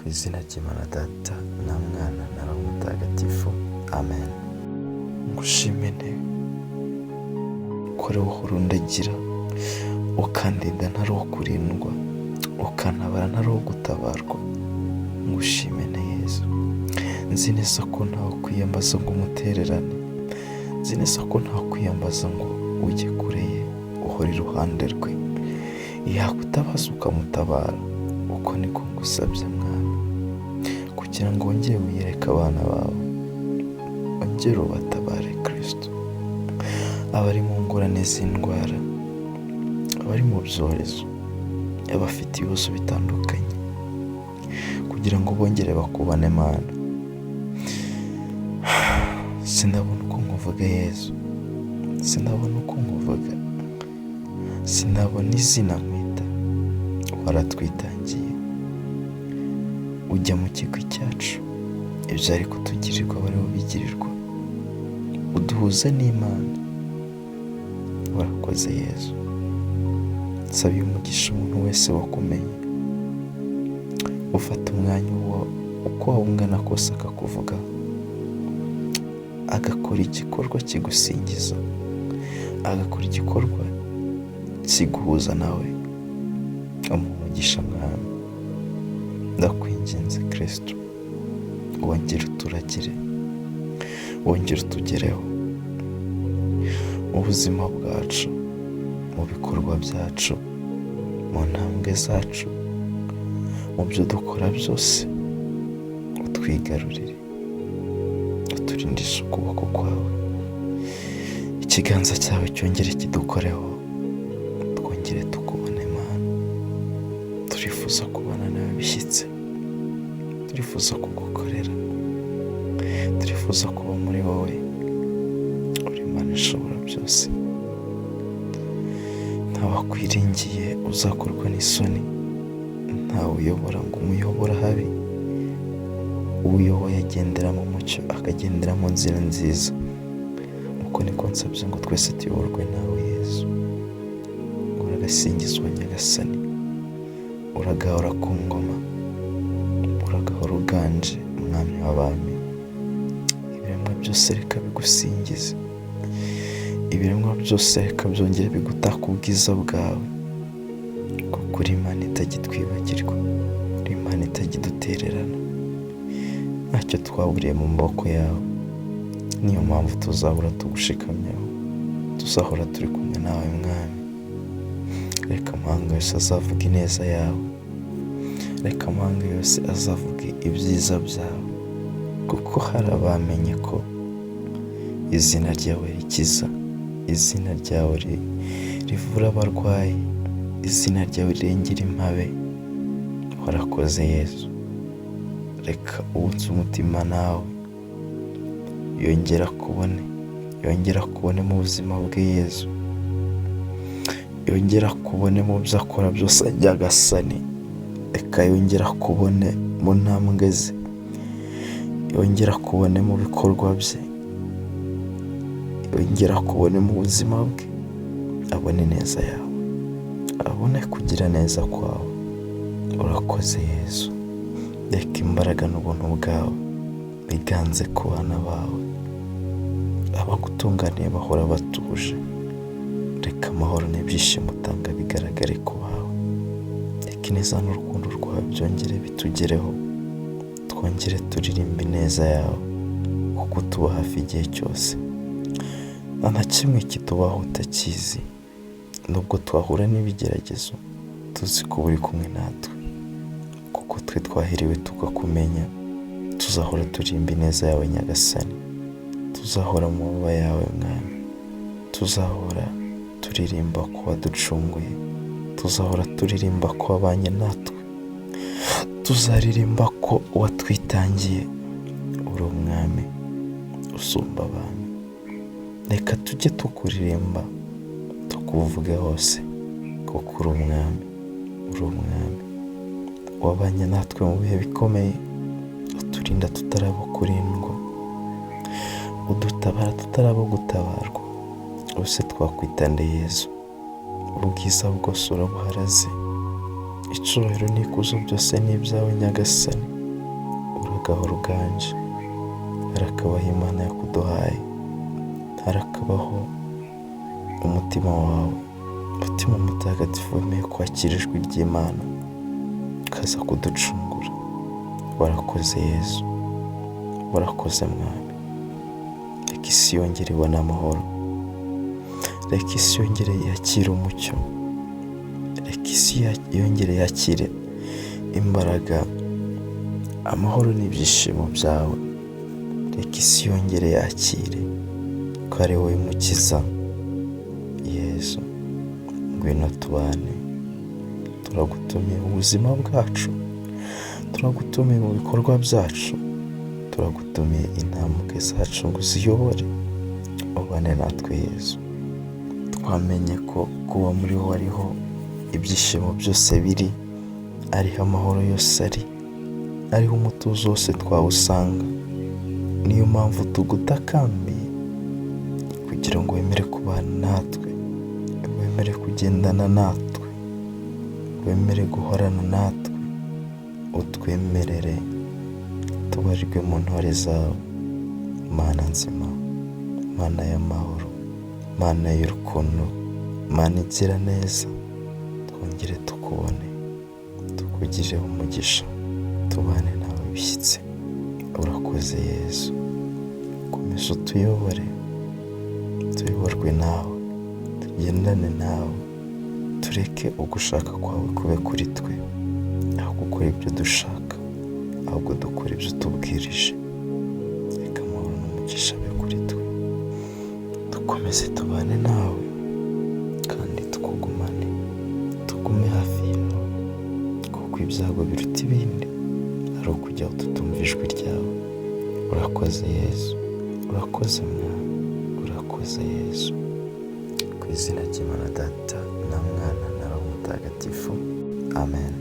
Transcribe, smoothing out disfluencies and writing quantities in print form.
Ku izina ry'Imana Data na Mwana na Roho Mutagatifu, amen. Ngushime nte ko ari wowe uhora undagira, ukandinda ntari uwo kurindwa, ukantabara ntari uwo gutabarwa. Ngushime nte Yezu. Nzi neza ko ntawe kwiyambaza ngo umutererane, nzi neza ko ntawe kwiyambaza ngo ujye kure ye, uhora iruhande rwe. Yakutabaza ukamutabara. Uko niko ngusabye Mwami, kugira ngo wongere wiyereke abana bawe, wongere ubatabare Kristo. Abari mu ngorane z'indwara, abari mu byorezo, abafite ibibazo bitandukanye, kugira ngo bongere bakubane Mana. Sinabona uko nkuvuga Yezu, sinabona uko nkuvuga, sinabona izina nkwita. Waratwitangiye ujya mu kigwi cyacu, ibyari kutugirirwa aba aribo bigirirwa, uduhuza n'Imana. Warakoze Yezu. Nsabiye umugisha umuntu wese wakumenye, ufata umwanya uko waba ungana kose akakuvuga, agakora igikorwa kigusingiza, agakora igikorwa kiguhuza nawe. Umuha umugisha Mwami. Ndakwinginze Kristo, wongere uturagire, wongere utugereho mu buzima bwacu, mu bikorwa byacu, mu ntambwe zacu, mu byo dukora byose, utwigarurire, uturindishe ukuboko kwawe, ikiganza cyawe cyongere kidukoreho, twongere tukubone Mana. Turifuza kubana nawe bishyitse, turifuza kugukorera, turifuza kuba muri wowe. Uri Imana ishobora byose, ntawakwiringiye uzakorwa n'isoni, ntawe uyobora ngo umuyobore ahabi. Uyoboye agendera mu mucyo, akagendera mu nzira nziza. Uko niko nsabye ngo twese tuyoborwe nawe Yezu. Uragasingizwa Nyagasani, uragahora ku ngoma, uragahora uganje, Mwami w'abami. Ibiremwa byose reka bigusingize, ibiremwa byose reka byongere bigutake ubwiza bwawe, kuko uri Imana itajya itwibagirwa, uri Imana itajya idutererana. Ntacyo twaburiye mu maboko yawe, niyo mpamvu tuzahora tugushikamyeho, tuzahora turi kumwe nawe Mwami. Reka amahanga yose azavuga ineza yawe, reka amahanga yose azavuga ibyiza byawe, kuko hari abamenye ko izina ryawe rikiza, izina ryawe rivura abarwayi, izina ryawe rirengera impabe. Warakoze Yezu. Reka uwutse umutima nawe yongera akubone, yongera akubone mu buzima bwe Yezu, yongera akubone mu byo akora byose Nyagasani. Reka yongera akubone mu ntambwe ze, yongera akubone mu bikorwa bye, yongera akubone mu buzima bwe, abone ineza yawe, abone kugira neza kwawe. Urakoze Yezu. Reka imbaraga n'ubuntu bwawe biganze ku bana bawe, abagutunganiye bahora batuje. Reka amahoro n'ibyishimo utanga bigaragare ku bawe. Reka ineza n'urukundo rwawe byongere bitugereho, twongere turirimbe ineza yawe, kuko utuba hafi igihe cyose. Nta na kimwe kitubaho utakizi, nubwo twahura n'ibigeragezo tuzi ko uri kumwe natwe, kuko twe twahiriwe tukakumenya. Tuzahora turirimba ineza yawe Nyagasani, tuzahora mu mababa yawe Mwami, tuzahora turirimba ko waducunguye, tuzahora turirimba ko wabanye natwe, tuzaririmba ko watwitangiye. Uri umwami usumba abami. Reka tujye tukuririmba tukuvuge hose, kuko uri umwami, uri umwami wabanye natwe mu bihe bikomeye, uturinda tutaraba kurindwa, udutabara tutaraba gutabarwa. Ubuse twakwita nde Yezu? Ubwiza bwose urabuharaze, icyubahiro n'ikuzo byose ni ibyawe Nyagasani. Uragahora uganje. Harakabaho Imana yakuduhaye, harakabaho umutima wawe, umutima mutagatifu wemeye kwakira ijwi ry'Imana ukaza kuducungura. Warakoze Yezu, warakoze Mwami. Reka isi yongere ibone amahoro, reka isi yongere yakire umucyo, reka isi yongere yakire imbaraga, amahoro n'ibyishimo byawe. Reka isi yongere yakire ko ari wowe mukiza. Yezu, ngwino tubane, turagutumiye mu buzima bwacu, turagutumiye mu bikorwa byacu, turagutumiye intambwe zacu ngo uziyobore, ubane natwe Yezu. Twamenye ko kuba muri wowe ariho ibyishimo byose biri, ariho amahoro yose ari, ariho umutuzo wose twawusanga. Niyo mpamvu tugutakambiye kugira ngo wemere kubana natwe, wemere kugendana natwe, wemere guhorana natwe, utwemerere tubarirwe mu ntore zawe. Mana nzima, Mana y'amahoro, Mana y'urukundo, Mana igira neza, twongere tukubone, tukugireho umugisha, tubane nawe bishyitse. Urakoze Yezu, komeza utuyobore, tuyoborwe nawe, tugendane nawe, tureke ugushaka kwawe kube kuri twe, aho gukora ibyo dushaka, ahubwo dukora ibyo utubwirije. Reka amahoro n'umugisha abe kuri twe, dukomeze tubane nawe kandi tukugumane, tugume hafi yawe, kuko ibyago biruta ibindi ari ukujya tutumva ijwi ryawe. Urakoze Yezu, urakoze Mwami, urakoze Yezu. Ku izina ry'Imana Data na Mwana na Roho Mutagatifu, amen.